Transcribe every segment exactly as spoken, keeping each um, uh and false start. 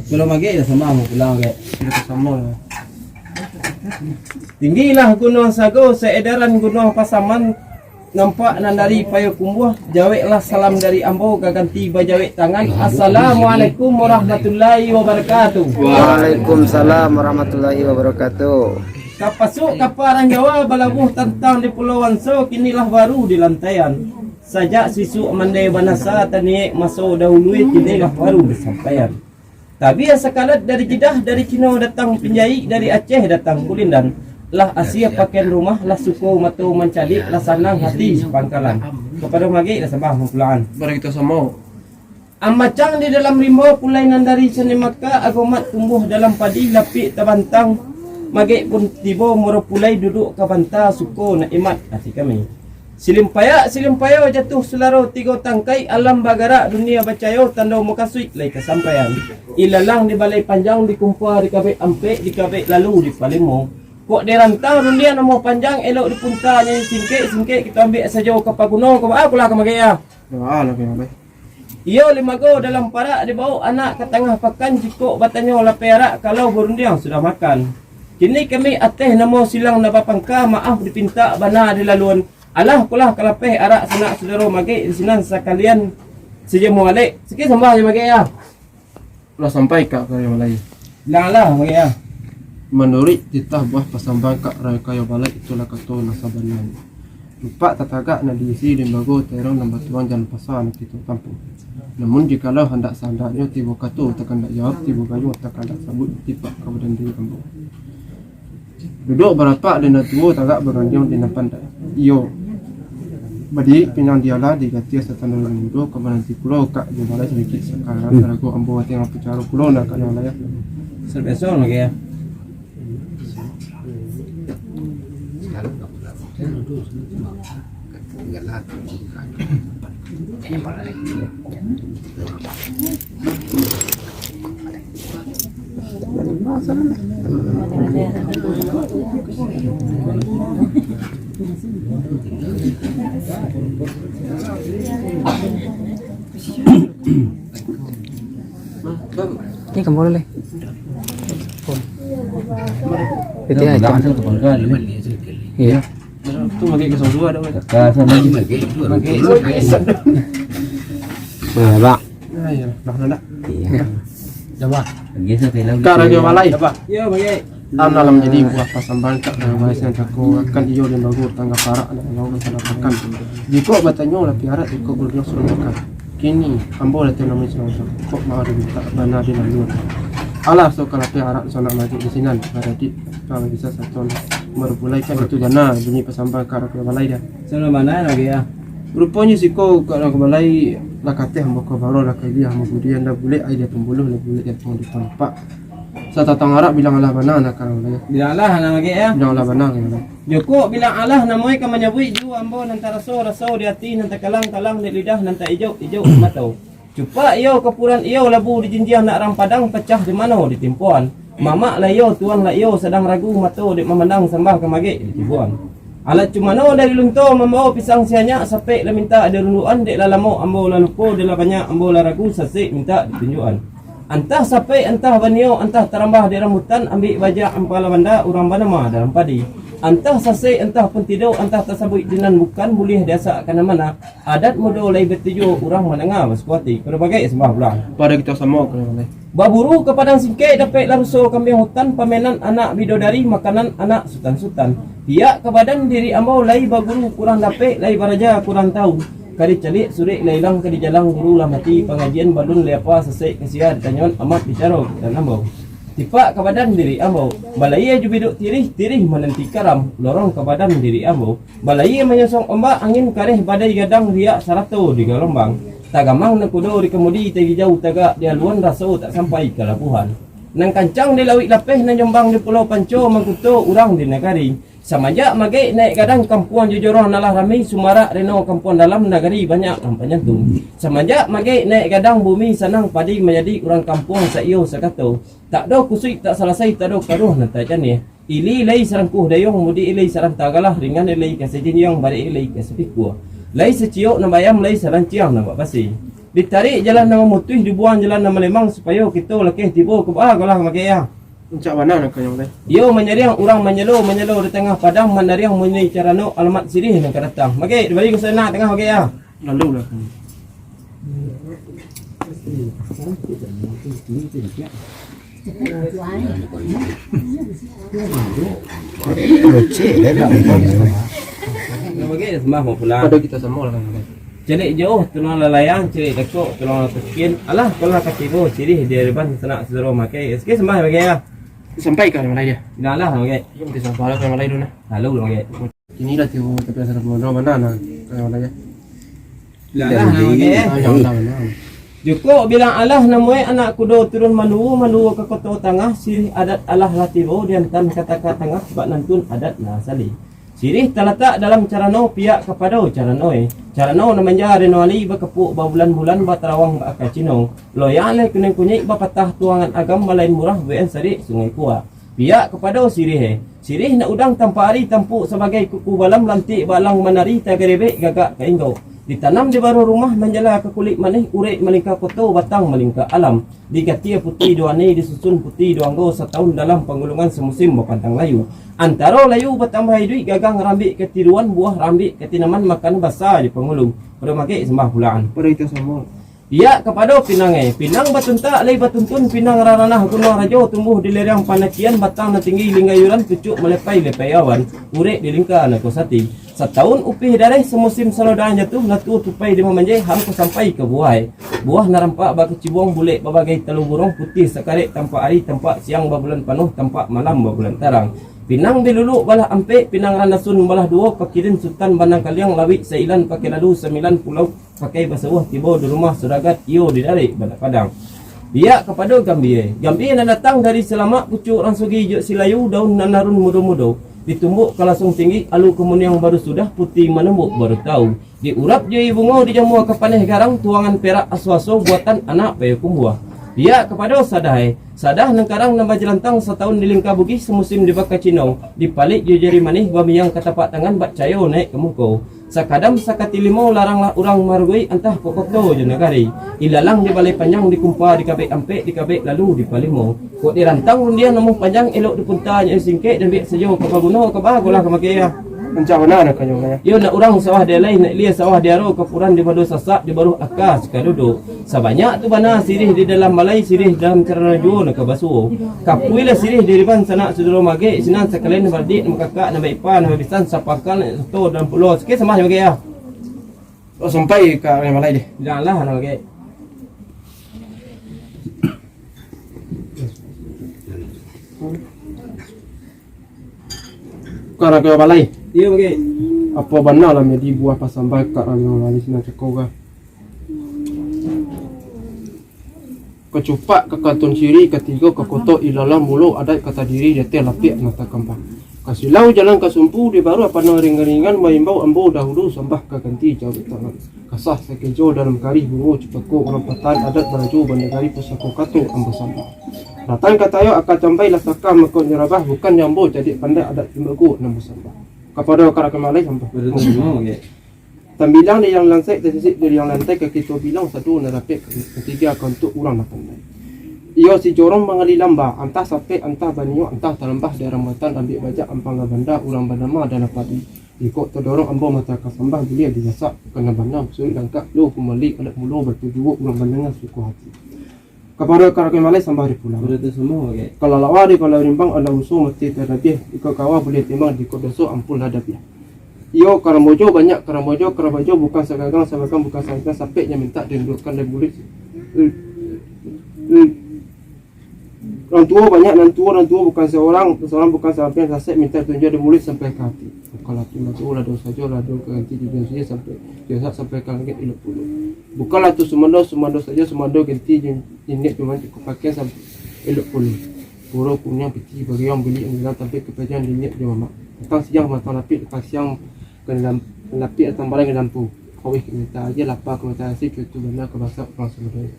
Kalau magek, dah sama, mau pulang, magek. Tinggilah Gunuang Sago, saedaran Gunuang Pasaman, nampak nan dari Payokumbuah, jaweklah salam dari ambo, gaganti bajawek tangan. Assalamualaikum warahmatullahi wabarakatuh. Waalaikumsalam warahmatullahi wabarakatuh. Ka pasuak ka parang Jawa, balabuah tantang di Pulau Wanso, kinilah baru dilantaian. Sajak sisuak mandai banasa, taniek maso dahulu, kinilah baru disampaian. Tabiah sakalat dari Jidah, dari Cino datang pinjaik, dari Aceh datang kulindan. Lah asie pakaian rumah, lah suko mato mancaliak, lah sanang hati sapangkalan. Kapado magek lah sambah mampulaan. Mari kita sama. Amacang di dalam rimbo, pulai nan dari Sanimakah, agomat tumbuah dalam padi, lapiak tabantang. Magek pun tibo, moro pulai duduak ka banta, suko nikmat ati kami. Silimpayak, silimpayo jatuah sularo tigo tangkai, alam bagarak dunia bacayo, tando mukasuik lai kasampaian. Ilalang di balai panjang, di kumpa di kabek ampek, di kabek lalu di palimo. Kok di rantang rundiang namo panjang, elok di punta nyo singkek, singkek kito ambiak sajo ka paguno, ka ba-, ah, kulah ka magek, ah. Doa lah, Bang. Iyo limago dalam parak, dibaok anak ka tangah pakan, jikok batanyo lapeh arak, kalau barundiang sudah makan. Kini kami ateh namo silang nan bapangka, maaf dipintak bana dilaluan. Alah, kulah ka lapeh arak sanak sudaro magek di sinan sakalian, sijamo alek. Sikik sambah jo magek, yo. Lah sampai ka Kayo Balai. Lah, lah, magek, yo. Manuruik titah buah pasambahan ka Kayo Balai, itulah kato nan sabananyo. Lupak tatagak nan diisi limbago, terong nan batuang, jalan pasa nan kito tampuah. Namun jikalau handak sahandaknyo, tibo kato takandak jawab, tibo gayuang takandak sabuik, tipak ka badan diri ambo. Duduak barapak di nan tuo, tagak bagandiang di nan pandai. Iyo, badirik pinang dialah, digatiah satando nan mudo, ka mananti pulo Kayo Balai sadikit sakarang, sarago ambo tengah pacaro pulo nan Kayo Balai. Sabiaso lagi, yo. Ni kamu boleh. Itu ya, itu. Iya. Tu magek kosong dua dah. Ka sana lagi magek. Oh, ya, Bang. Nah, ya, dah, dah, dah. Iya. Dah, Bang. Lagi satu lagi. Kayo Balai. Yo, magek. Anak lah manjadi buah pasambahan Kayo Balai, sinan tako akan iyo limbago tangah parak, anak limbago sanak pakan. Jikok batanyo lapeh arak, jikok barundiang sudah makan. Kini ambo datang namo silang, kok maaf dipintak bana dilaluan. Alah, sok ka lapeh arak sanak magek di sinan, baradik ka bisa saton. Marupulai kan itu bana bunyi pasambahan Kayo Balai dah. Sanak bana lagi, yo. Ruponyo siko Kayo Balai lah kateh ambo ka baro, lah ka ilia ambo budian, lah bulek aia di pambuluah, lah bulek di pambuluah. Satatang arak bilang alah bana nak Kayo Balai. Bilang alah nak magek, yo. Bilang alah bana Kayo Balai. Jokok bilang alah namonyo ka manyabuik, juo ambo nan taraso-raso di ati, nan takalang-kalang di lidah, nan taijok-ijok di mato. Cupak iyo, kapuran iyo, labu di jinjiang nak rang padang, pacah di mano ditimpoan. Mamak lah iyo, tuan lah iyo, sadang ragu mato dek mamandang, sambah ka magek ditiboan. Alah cumano dari lunto mambao pisang si anyak, sapek lah mintak dirundukan, dek lah lamo ambo lah lupo, dek lah banyak ambo lah ragu, sasek mintak ditunjuakan. Antah sapek, antah banio, antah tarambah di rambutan, ambiak bajak ampala banda, urang banama dalam padi. Antah sasek, antah pun tido, antah tasabuik di nan bukan, buliah diasak ka nan mana. Adat mudo lai batujuah, urang mandanga basuko ati. Pado bagek sambah pulang. Pado kito samo, Kayo Balai. Baburu ka padang singkek, dapek lah ruso kambiang hutan, pamenan anak bidodari, makanan anak sutan-sutan. Piak ka badan diri ambo, lai baguru kurang dapek, lai baraja kurang tahu. Ka dicaliak surek lah ilang, ka dijalang guru lah mati, pangajian balun lai apa, sasek ka sia ditanyoan, amat bicaro ka nan ambo. Tipak ka badan diri ambo, balayia jo biduk tirih, tirih mananti karam, lorong ka badan diri ambo. Balayia manyosong ombak, angin kareh badai gadang, riak sarato di galombang. Tagamang nakodo di kamudi, tagijau tagak di aluan, raso tak sampai ka labuhan. Nan kancang di lauik lapeh, nan jombang di pulau panco, mangkuto urang di nagari. Samanjak magek naik gadang, kampuang jo jorong nan lah rami, sumarak reno kampuang dalam, nagari banyak nan panyantun. Samanjak magek naik gadang, bumi sanang padi manjadi, urang kampuang saiyo sakato. Tak do kusuik tak salasai, tak do karuah nan tajaniah. Ili lai sarangkuh dayuang, mudik lai saranta galah, ringan lai ka sajinjiang, barek lai ka sapikua. Lai saciok nan bayam, lai saranciang nan bak pasi. Ditarik jalan nan mamutuih, dibuang jalan nan malemang, supayo kito lakeh tibo ka baa ko lah, Mak Gek, yo. Rancak bana nan ka nyo lai. Iyo manyariang urang manyalo, manyalo di tangah padang, manariang munyi carano, alamat sirih nan ka datang. Mak Gek, dibari ka sanak tangah, Mak Gek, yo. Lalu lah. Mak Gek, sambah mau pulang. Pada kita sama lah kan. Caliak jauah, tolong lalayang, caliak dakek, tolong tapikin. Alah, kalau ka tibo, sirih di ariban sanak saudaro Mak Gek. Sakali sambah, Mak Gek, yo. Sampai ka Malai dia. Dah lah, Mak Gek. Iyo, nanti sampai lah ka Malai dulu nah. Lalu, Mak Gek. Kini lah tibo tapi asal pun bana nah, ka Malai dia. Dah lah, Mak Gek. Ah, dah lah, nah. Jukok bilang alah namuai anak kudo turun manduo, manduo ka Koto Tangah, sirih adat alah lah tibo, diantan ka Taka Tangah, bak nantun adat nan asali. Sirih talatak dalam carano, piak kapado carano e. Carano nan manja Reno Ali, bakapuak babulan-bulan, batarawang bak aka Cino. Loyang lai kuning kunyik, bapatah tuangan agam, balain murah buek sarik Sungai Kuak. Piak kapado sirih e. Sirih nak udang tampak ari, tampuk sabagai kuku balam, lantik baalang manari, tagarebek gagak ka inggok. Ditanam di baruah rumah, manjala ka kulik manih, urek malingka koto, batang malingka alam. Digatia puti duo anai, disusun puti duo anggo, satahun dalam panggulungan, samusim bapantang layu. Antaro layu batambah iduik, gagang rambik katiruan, buah rambik katinaman, makan basa di pangulu. Pado Mak Gek sambah pulaan. Pado itu samo. Piak kapado pinang e, pinang batuntak lai batuntun, pinang raranah Gunuang Rajo, tumbuah di lereng panakian, batang nan tinggi linggayuran, pucuak malepai-lepai awan, urek di lingka nan ko sati. Satahun upih dareh, samusim salodan jatuah, latua tupai di mamanjai, hamko sampai ka buah e. Buah nan rampak bakicibuang, bulek babagai talu burung, putiah sakarek tampak ari, tampak siang babulan panuh, tampak malam babulan tarang. Pinang biluluk balah ampek, pinang ranasun balah duo, pakirin sutan banang kaliang, lawik sailan pakai lalu, sambilan pulau pakai basawah, tibo di rumah sudagat, iyo didarek badak padang. Piak kapado gambia e. Gambia nan datang dari Salamak, pucuak urang Sugih jo Silayu, daun nan arun mudo-mudo, ditumbuk ka lasung tinggi, alu kamuniang baru sudah, puti manumbuk baru tau. Diurap jo aia bungo, dijamua ka paneh garang, tuangan perak aso-aso, buatan anak Payokumbuah. Piak kapado sadah e. Sadah nan karang nan bajalantang, satahun di lingka Bugih, samusim di baka Cino, dipalik jo jari manih, bamiang ka tapak tangan, bak cayo naiak ka muko. Sakadam sakati limo, laranglah urang marugui, antah ka koto jo nagari. Ilalang di balai panjang, dikumpa dikabek ampek, dikabek lalu dipalimo. Kok dirantang rundiang namuah panjang, elok dipunta nyo singkek, diambiak sajo ka paguno, ka bagolah ka makai, yo. Rancak bana nan ka nyo lai. Yo, nak urang sawah di alai, nak ilia sawah di aro, kapuran di bado sasak, di baruah aka sikaduduak. Sabanyak tu bana sirih di dalam balai, sirih dalam carano juo nan ka basuo. Kapuilah sirih di ariban sanak saudaro Mak Gek, sinan sakalian nan baradiak, nan bakakak, nan baipa, nan babisan, sapangkal, nan sato dalam pulo. Sakali sambah jo Mak Gek, yo. Oh, sampai ka Raya Malai deh. Janganlah, Mak Gek. Ka Raya Malai. Iyo, Mak Gek. Apo bana lah medi buah pasambah ka Raya Malai sinan cako ka? Kacupak ka kantuang sirih, katigo ka koto ilalang, mulo adaik ka tadiri, di ateh lapiak nan takambang. Ka silau jalan ka sumpu, di baruah panah ringan-ringan, maimbau ambo dahulu, sambah ka ganti jawek tangan. Kasah sakejo dalam karih bungo, cipako urang patahan, adat barajo banagari, pusako kato ambo sambah. Datang ka tayo aka cambai, lah saka mako nyo rabah, bukan nyo ambo cadiak pandai, adat timbago nan basambah. Kapado ka Raya Malai sambah. Tambilang di liang lansek, tasisik di liang lantai, ka kito bilang sado nan rapek, katigo ka untuak urang nan pandai. Iyo si jorong mangali lamba, antah sapek, antah baniok, antah talambah di rambatan, ambiak bajak ampang nan banda, urang banamo Dana Padi. Jikok tadorong ambo mata ka sambah, buliah digasak ka nan bana, suruik langkak lo kumbali, adat mulo batujuo, urang mandanga suko hati. Kapado ka Raya Malai sambah dipulang. Kalau lawa di kalau rimbang, anak uso mati tadabiah, jikok kawa buliah timbang, jikok doso ampunlah dabiah. Iyo, karambojo banyak, karambojo, karambojo bukan sagagang, sagagang bukan sagagang, sapek nyo mintak diunduakkan dari mulut. Urang tuo banyak, nan tuo, nan tuo bukan saurang, saurang bukan sarampiang, sasek mintak tunjuak dari mulut sampai ka hati. Kalau tu lah tuo, lah doso sajo, lah doso ganti di dunia sampai, doso sampai ka langik elok pulo. Bukanlah tu sumando, sumando sajo, sumando ganti jin-, jinik cuma cukup pakaian sampai elok pulo. Puro kuniang piti bariang bilik andalan tampek kepajan jinik jo mamak. Datang siang matang lapik, datang siang ka dalam lapik, datang barang ka lampu. Kawih ka minta aja, lapa ka minta nasi, cutu bana ka masak urang sumando.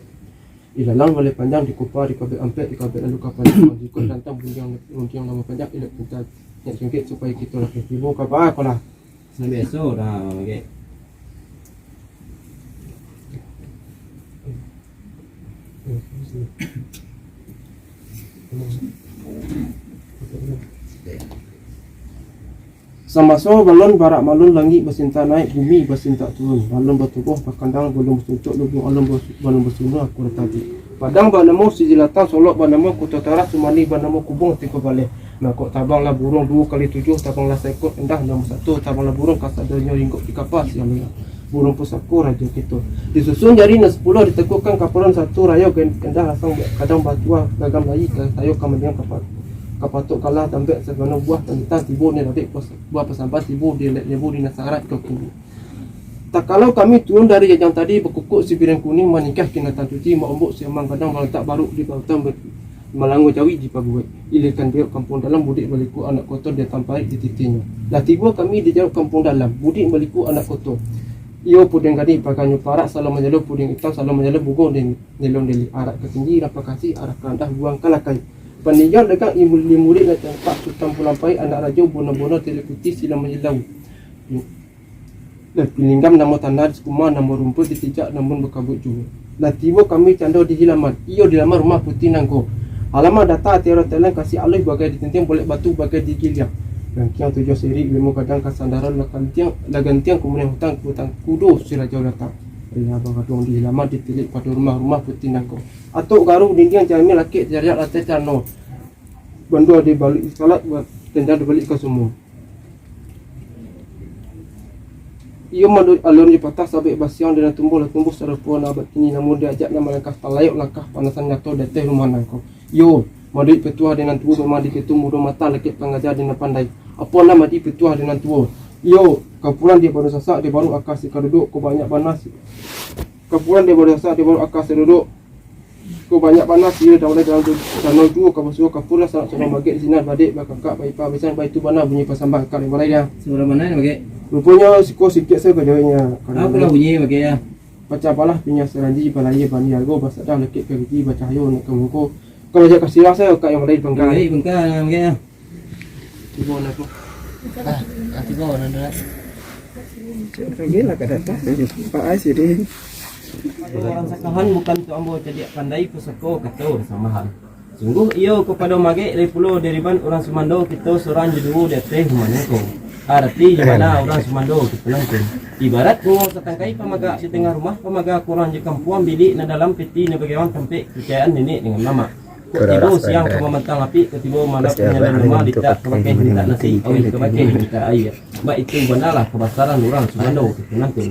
Ilalang balai panjang, dikupa, dikabek ampek, dikabek lalu ka panjang. Jikok tantang bundiang, bundiang lama panjang, ilok pinta nyak singkek, supayo kito lah tibo ka baa ko lah. Nan biaso dah, Mak Gek. Samaso balun barak malun, langik basintak naik, bumi basintak turun, balun batubuah bakandang, balun basuntuak lubuang, alun bas-, balun basunuah kuro tabik. Padang banamo Sijilatan, Solok banamo Kuto Tarah, Sumani banamo Kubong Tigo Baleh. Mangkok tabanglah buruang duo kali tujuah, tabanglah saikok indak namo satu, tabanglah buruang kasadonyo ringgok di kapa siang. Buruang pusako rajo kito. Disusun jari nan sapuluah, ditekukkan kapuran satu, rayo gen-, gendah lasang kadang batuah, gagam lai ka sayo kamandiang kapa-, kapatok kalah, dambek sagalo buah tantang tibo ni radik pas-, buah pasambar tibo di lek lebu di nasarat ka kubu. Takalau kami turun dari janjang tadi, bakukuk sibiriang kuning, maningkah kinatang cuci, maombok siamang gadang, malantak baruk di lautan, ber-, Malango jawi di paguik, ilihkan diok kampuang dalam, budik baliku anak koto, di tampaik di titinyo. Lah tibo kami di diok kampuang dalam, budik baliku anak koto. Iyo pudiang gadih paganyo parak, salo manjalo pudiang itam, salo manjalo bugo den-, nelong deli, arak ka tinggi, rapah kasih, arak ka randah, buang ka lakai. Paninggang dagang imu-, limurik nan tampak, sutan pulang pai, anak rajo, bono-bono, tilik putih, silang manyilau. Lah pilinggam namo tanah, di sukuma namo rumpuik, ditijak namun bakabuik juo. Lah tibo kami cando di hilaman, iyo di laman rumah putih nangko. Halaman data tiaro telan, kasih aluih bagai ditentiang, bolek batu bagai digiliang. Rangkiang tujuah siri, limo gadang kasandaran, lah gantiang, lah gantiang kumuniang hutan, hutan kudo si rajo datang. Lah bagaduang di hilaman, ditilik pado rumah-rumah putih nangko. Atok garu dindiang, jamin lakek, jariak lantai tano. Bandua dibalik salat, tenda dibalik ka sumua. Iyo manuruik alun dipatah, sabek basiang di nan tumbuah, lah tumbuah sarupo nan abad kini, namun diajak nan malangkah, talayok langkah panasan nyato di ateh rumah nangko. Iyo manuruik pituah di nan tuo, memang di situ mudo matang, lakek pangaja di nan pandai. Apo nan madi pituah di nan tuo? Iyo, kapuran di baru sasak, di baru aka si kaduduak, ko banyak bana si-, kapuran di baru sasak, di baru aka si kaduduak. Ko banyak bana si daulai dalam tu, danau juo ka basuo, kapur lah sanak surang bagek, di sinan badek, bakakak, baipa, bisan, baitu bana bunyi pasambahan ka lai balai dia. Surang bana ni bagek? Ruponyo siko sikik sajo ka jaweknyo. Apolah bunyi bagek ya? Pacah palah pinya saranji, balayia bani argo, basadah lakek ka gigi, bacahayo nak ka muko. Kalau jak ka sirah sajo ka yang balai dipangka. Bagek, bangka bagek ya. Tibo nak ko. Ah, ah, tibo nak, nak. Lagi lah ka datang. Pak Ai sini. Urang sakahan bukan tu ambo cadiak pandai, pusako kato urang samahan. Sungguah iyo kapado magek, lai pulo diriban urang sumando, kito surang jo duo di ateh rumah nangko. Arati jo mana urang sumando kito nangko? Ibarat bungo satangkai pamaga di tangah rumah, pamaga kurang jo kampuang, bilik nan dalam, piti nan bagawang, tampek kaparcayaan nenek dengan mamak. Kok tibo siang ka mamantang api, kok tibo malam ka nyalain rumah, ditak ka bakeh mintak nasi, awih ka bakeh mintak aia. Baitu banalah kabasaran urang sumando kito nangko.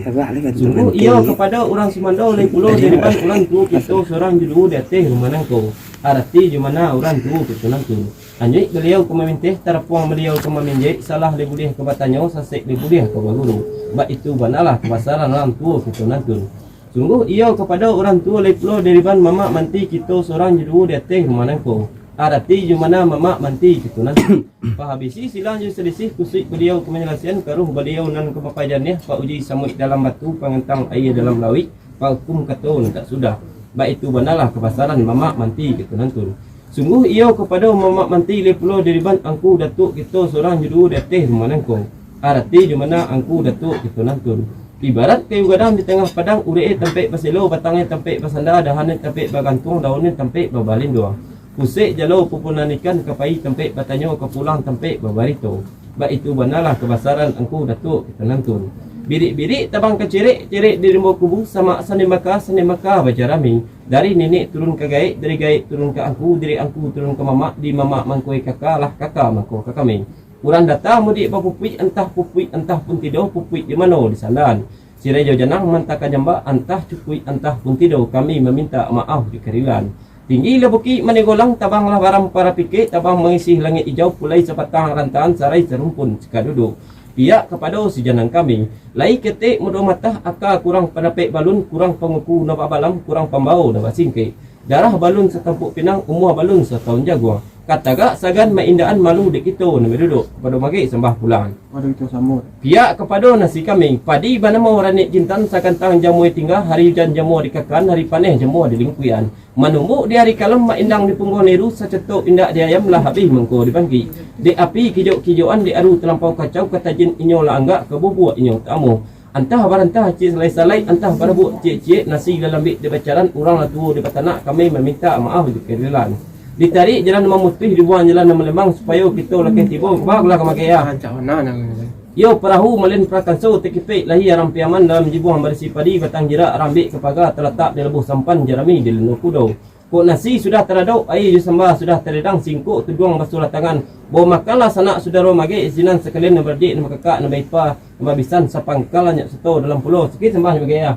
Sungguah iyo kapado urang sumando, lai pulo diriban urang tuo kito surang jo duo di ateh rumah nangko. Arati jo mana urang tuo kito nangko. Anyuik baliau ka maminteh, tarapuang baliau ka maminjek, salah lai buliah ka batanyo, sasek lai buliah ka baguru. Baitu banalah kabasaran urang tuo kito nangko. Sungguah iyo kapado urang tuo, lai pulo diriban mamak manti kito surang jo duo di ateh rumah nangko. Arati jo mana mamak manti kito nangko. Pahabisi silang jo salisih, kusuik baliau ka manyalasaian, karuah baliau nan ka bapajaniah, pauji samuik dalam batu, pangantang aia dalam lauik, paukum kato nan tak sudah. Baitu banalah kabasaran mamak manti kito nangko. Sungguah iyo kapado mamak manti, lai pulo diriban angku datuak kito surang jo duo di ateh rumah nangko. Arati jo mana angku datuak kito nangko. Ibarat kayu gadang di tangah padang, urek e tampek baselo, batang e tampek basanda, dahan e tampek bagantuang, daun e tampek babalindua. Pusek jalo pupunan ikan, ka pai tampek batanyo, ka pulang tampek babarito. Baitu banalah kabasaran angku datuak kito nangko. Birik-birik tabang ka cirek, cirek di rimbo kubu, samak sandi maka, sandi maka bajarami. Dari nenek turun ka gaek, dari gaek turun ka angku, dari angku turun ka mamak, di mamak mangko e kaka, lah kaka mangko ka kami. Urang data mudiak bapupuik, antah pupuik, antah pun tido, pupuik di mano di sandaan. Sirajo janang manta ka jambak, antah cukuik, antah pun tido, kami mamintak maaf di karilan. Tinggilah bukik manigolang, tabanglah baram parapikek, tabang mangisi langik ijau, pulai sabatang rantaan, sarai sarumpun sikaduduak. Piak kapado si janang kami, lai ketek mudo matah, aka kurang pandapek balun, kurang panguku nan babalam, kurang pambao nan basingkek. Darah balun satampuk pinang, umua balun sataun jaguang. Katagak sagan maindaan, malu dek kito nan baduduak, kapado magek sambah pulang. Kapado kito sambut. Piak kapado nasi kami, padi banamo ranik jintan, sagantang jamua tingga, hari ujan jamua dikakan, hari paneh jamua dilingkuian. Manumbuk di ari kalam, maindang di pungguang niru, sacatok indak di ayam, lah abih mangko dibangkik. Dek api kijok-kijokan, dek aru talampau kacau, katajin inyo lah anggak, kabubuak inyo tak amuah. Antah barantah ciek salai-salai, antah barabuak ciek-ciek, nasi lah lambek dibacaran, urang lah tuo dibatanak, kami mamintak maaf di karilan. Ditarik jalan mamutuih, dibuang jalan nan malembang, supayo kito lakeh tibo, bagulah ka Magek, yo. Rancak bana nan. Yo, parahu malin prakanso, takipek lahi aram Piaman, dalam jibuang barisi padi, batang jirak rambek ka paga, talatak di labuah sampan, jarami di lino kudo. Kok nasi sudah taradok, aia jo samba sudah taredang, singkok tuduang basulah tangan, bao makanlah sanak sudaro Magek, sinan sakalian nan baradiak, nan bakakak, nan baipa, nan babisan, sapangkal anyak sato dalam pulo. Sakian sambah Magek, yo.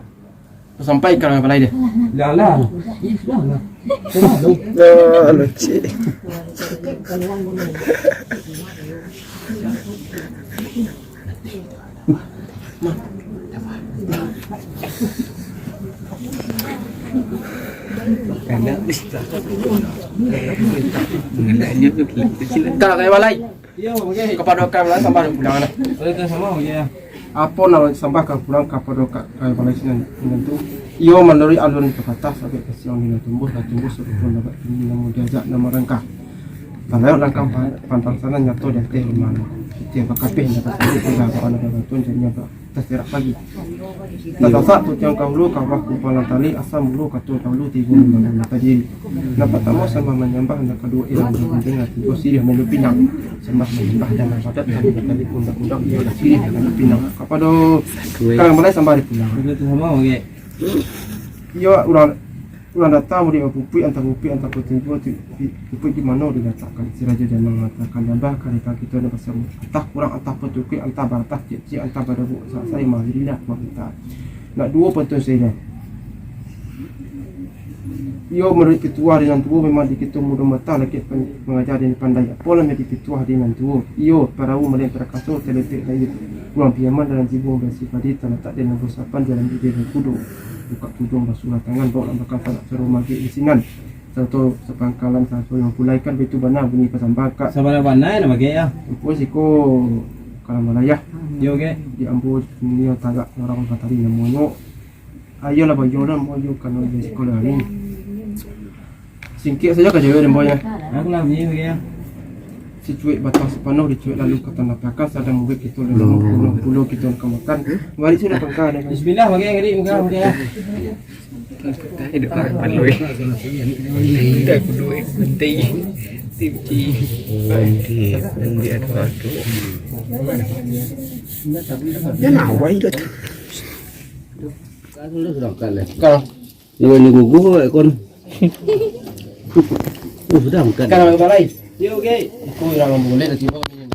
Sampai ka balai deh. Lah, lah. Sudah lah. Sudah lah. Ah, lucu. Kalau kayak balai. Iyo, oke. Kapado ka balai sambah pulang lah. Oke, tu samo, oke. Apo nan sambah ka pulang kapado ka, ka balai sinan, sinan tu? Iyo, manuruik alun pepatah, sakik kasiang di nan tumbuah, lah tumbuah sarupo nabak tinggi, namo diajak, namo rangkah. Talayak langkah pan-, pantang sanan nyato di ateh rumah. Sitiap bakapih, nyato sakik, sudah bak anak batuan, jadinya bak taserak pagi. Tasasak putiang kahulu, kawah kumpalan tali, asa mulu kato kahulu, tigo mambangkun tadiri. Nan partamo sambah manyambah, nan kaduo ilang bagunting, nan katigo siriah minum pinang. Sambah manyambah dan bapadat, nan tadi undang-undang, iyo lah siriah minum pinang. Kapado ka balai sambah di pulang. Itu tu samo, oke. Iyo, urang Urang datang mudik bapupuik, antah bapupuik, antah batinggo, tu, di, pupuik di mano dilatakkan. Si Rajo Janang mangatakan, Abah, kareta kito ni basamo. Antah kurang, antah patukuik, antah baratah ciek-ciek, antah badabuak sasak, mari lah, Mak, mintak. Nak duo pantun sajo. Iyo, manuruik pituah di nan tuo, memang di kito mudo mata, lakek pan-, mangaja di nan pandai. Apolah nan dipituah di nan tuo. Iyo, parahu malin prakanso, taletek lain. Ruang Piaman dalam jibuang barisi padi, talatak di labuah sampan, jarami di lino kudo. Buka tuduang basulah tangan, baolah makan sanak sudaro Magek di sinan, sarato sapangkalan, sarato nan pulai. Kan baitu bana bunyi pasambahan, Kak. Sabana-bana nan Magek, yo. Ambo siko ka balai, yo. Yo, Gek. Di ambo nio tagak urang batari namonyo. Ayolah, bayo lah, ambo yo kanai di siko lai. Singkek sajo ka jawek dek ambo, yo. Aku lah bunyi, Magek, yo. Sicuek batang sapanuah dicuek lalu ka tanah pakan, sadang mungkin kito limo puluah pulo kito ka makan. Bari sudah pangka deh. Bismillah, Magek, ngeri muka, Magek, yo. Hidup lah, pandai. Dah kudu, eh, berhenti. Berhenti. Berhenti, berhenti, aduh, aduh. Dia nak awai dah tu. Kalau Iyo, ni guguh kau, kon. Oh, sudah angkat. Kalau balai. Yo, oke. Aku yang boleh nanti bawa ni.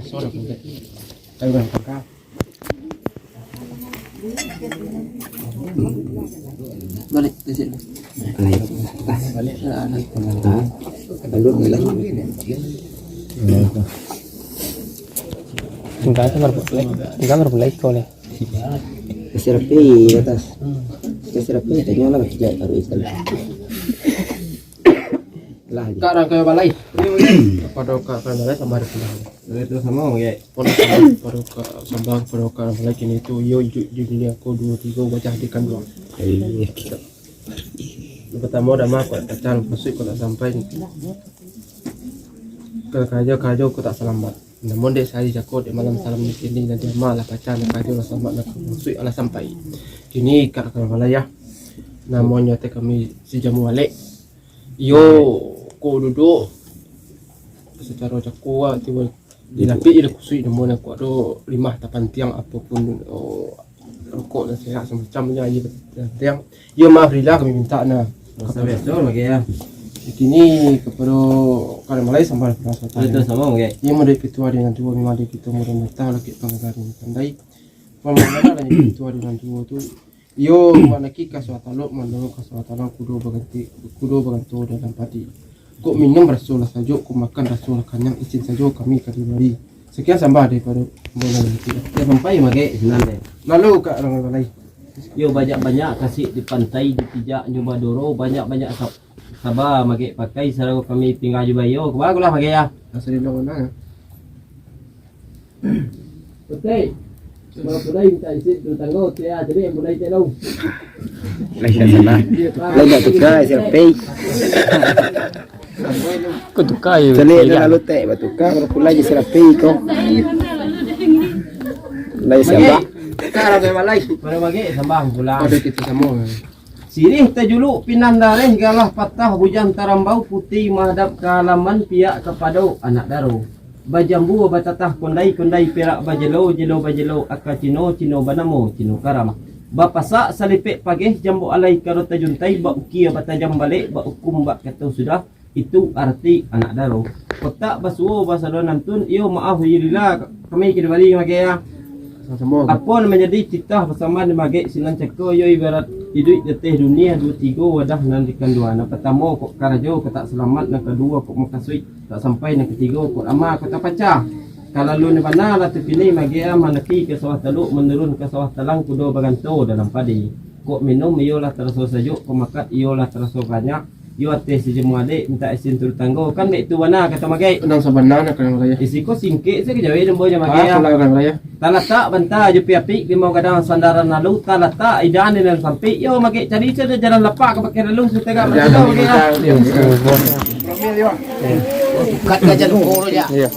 Sorry, aku tak. Ayo, bang, angkat. Balik, balik. Ayo. Balik. Ah. Lalu, balik. Enggak, enggak boleh. Enggak boleh kau ni. Kasih rapi di atas. Kasih rapi, tengoklah, kejap baru ikan. Lah, Kak Rangkai Balai. Kapado Kak Rangkai Balai sambah di pulang. Itu samo, oke. Pado sambah, pado Kak, sambah, pado Kak Rangkai Balai kini tu, yo, iduik di dunia ko duo tigo wajah di kanduang. Iya, kita. Nan partamo, dama kok tak pacah, mukasuik kok tak sampai. Ka karajo, karajo kok tak salambat. Namun dek sahari jako, dek malam salam di kini, nan diama lah pacah, nan karajo lah salambat, nan mukasuik alah sampai. Kini Kak Rangkai Balai, yo. Namonyo teh kami si Jamu Alek. Yo, ko duduk. Sacaro jako, tibo Dilapik je lah kusuik namo nan kuat tu, limah tapantiang apo pun, oh, rokok dan serak samacam je, aia tapantiang. Yo, maaf rila kami mintak nah. Biaso-biaso lagi yo. Kini kapado Kak Rangkai Balai sambah lah pulang. Yo, tu samo, oke. Iyo, manuruik pituah di nan tuo, memang di kito mudo mata, lakek pangajaran pandai. Pamahaman lah di pituah di nan tuo tu. Iyo, manaki kasuah talok, mandongo kasuah talang, kudo baganti, kudo baganto dalam padi. Kok minum raso lah sajok, kok makan raso lah kanyang, isin sajo kami ka dibari. Sakian sambah daripado ambo nan. Yo, sampai Magek sinan deh. Lalu Kak Rangkai Balai. Yo, banyak-banyak kasik di pantai, dipijak nyo badoro, banyak-banyak sap-, saba Magek pakai, sarato kami tingga jo baiyo. Bagulah Magek yo. Asal di mana? Utai, mapulai mintak isin tu tanggo, tia jadi yang mulai tia dong. Lai ka sana. Lai nak tuka, isi rapi. Kau tuka yo. Calik dah lalu tek, batuka, mapulai isi rapi kau. Lai siapa? Sekarang saya malai. Baru bagi sambang pulang. Ada kita sama. Sirih tajuluk pinang dareh, galah patah bujang tarambau, puti mahadap ka alaman, piak kapado anak daro. Bajambua batatah kondai, kondai pirak bajelo, jelo bajelo aka Cino, Cino banamo Cino Karam. Bapasak salipek pageh, jambok alai karo tajuntai, baukia batajam balek, baukum bak kato sudah, itu arti anak daro. Kotak basuo basado nantun, iyo maaf iyo lila, kami kini bali magek ya. Samo-samo. Apo nan manjadi titah basambahan di magek sinan cako, iyo ibarat iduik di ateh dunia, duo tigo wadah nan dikanduang. Nan partamo kok karajo, kok tak salamat, nan kaduo kok makasuik, tak sampai, nan katigo kok ama, kok tapacah. Kalalu ni bana lah tu kini magek ya, manaki ka sawah taluk, manurun ka sawah talang, kudo baganto dalam padi. Kok minum iyolah taraso sajuk, kok makan iyolah taraso kanyak, iyo ateh si jemu adek, mintak isin turun tanggo, kan baitu bana kato magek. Nan sabana nak kalang raya. Isi ko singkek sajo jawai dembo jo magek ya. Kalang raya. Talatak banta jo piapik, limau gadang sandaran lalu, talatak idan di dalam sampik, yo magek cari sajo jalan lapak ka pakai lalu, sutega magek ya. Kat gajan koro ja. Iya.